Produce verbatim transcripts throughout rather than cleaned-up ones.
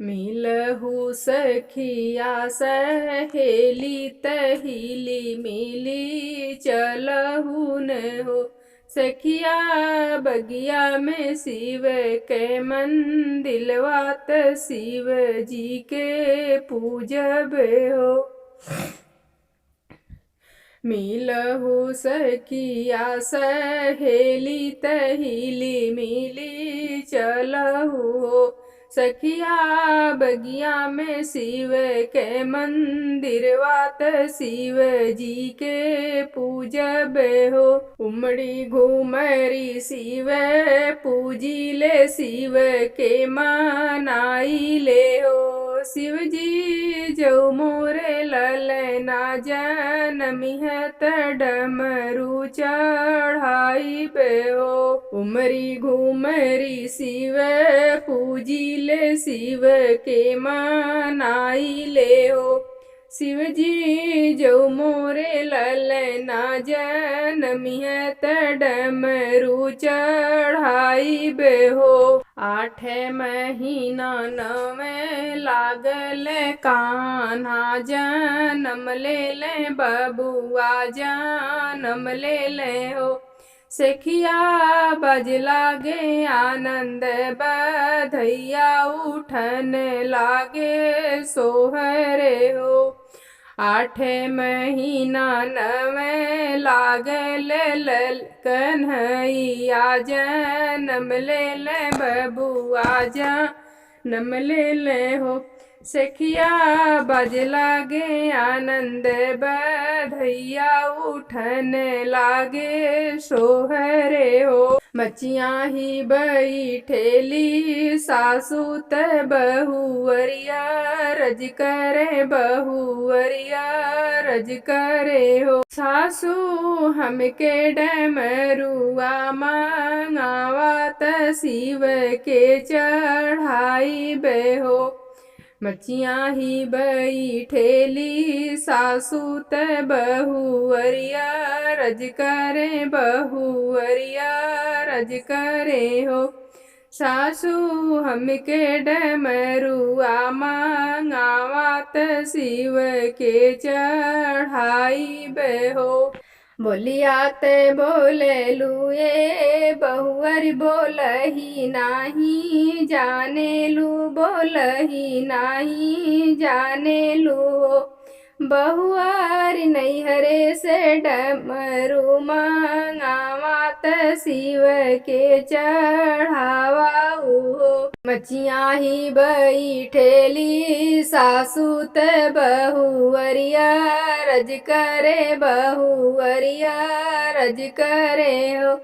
मिलहु सखिया सहेली त हिली मिली चलहु न हो। सखिया बगिया में शिव के मंदिलवा त शिव जी के पूजब हो। मिलहु सखिया सहेली त हिली मिली चलहु हो। सखिया बगिया में शिव के मंदिरवा त शिव जी के पूजब हो। उमड़ी घूमरी शिव पूजी ले शिव के मनाई ले हो। शिव जी जो मोरे ललना जनमिह त डमरू चढ़ाई बे हो। उमरी घूमरी शिव पूजी ले शिव के मनाई ले हो। शिव जी जो मोरे ललना जनमिह त डमरू चढ़ाई बे हो। आठ महीना नवे लागल कान्हा जनम ले ले बबुआ जनम ले ले हो। सेखिया बज लागे आनंद बधैया उठन लागे सोहरे हो। आठ महीना नवे लागल लल कन्हैया जनम ले ले बबुआ जनम ले ले हो। सेखिया बज लागे आनंद बधैया उठन लागे सोहरे हो। मचिया ही बैठेली सासु त बहुअरिया रज करे बहुअरिया रज करे हो। सासु हमके डमरुआ मांगावा त शिव के चढ़ाई बे हो। मचिया ही बैठेली सासु त बहुअरिया रज करे बहुअरिया रज करे हो। सासु हमके डमरुआ मांगावा त शिव के चढ़ाई बे हो। बोलिया ते बोलेलू ए बहुअर बोलही नाही जानेलू बोलही नाही जानेलू। बहुअर नैहरे से डमरू मांगावा त शिव के चढ़ावा हो। मचिया ही बैठेली सासु त बहुअरिया रज करे बहुअरिया रज करे हो।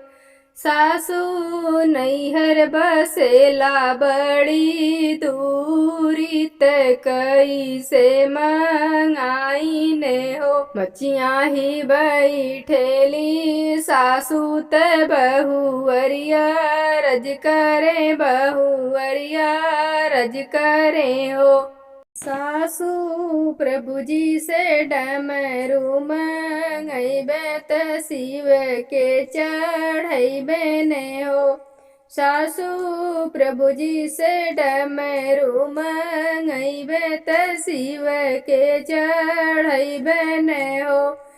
सासु नैहर बसेला बड़ी दूरी त कैसे मंगाई ने हो। मचिया ही बैठेली सासु त बहुअरिया रज करे बहुअरिया रज करे हो। सासु प्रभु जी से डमरू मंगैबे त शिव के चढ़ैबे ने हो। सासु प्रभु जी से डमरू मंगैबे त शिव के चढ़ैबे ने हो।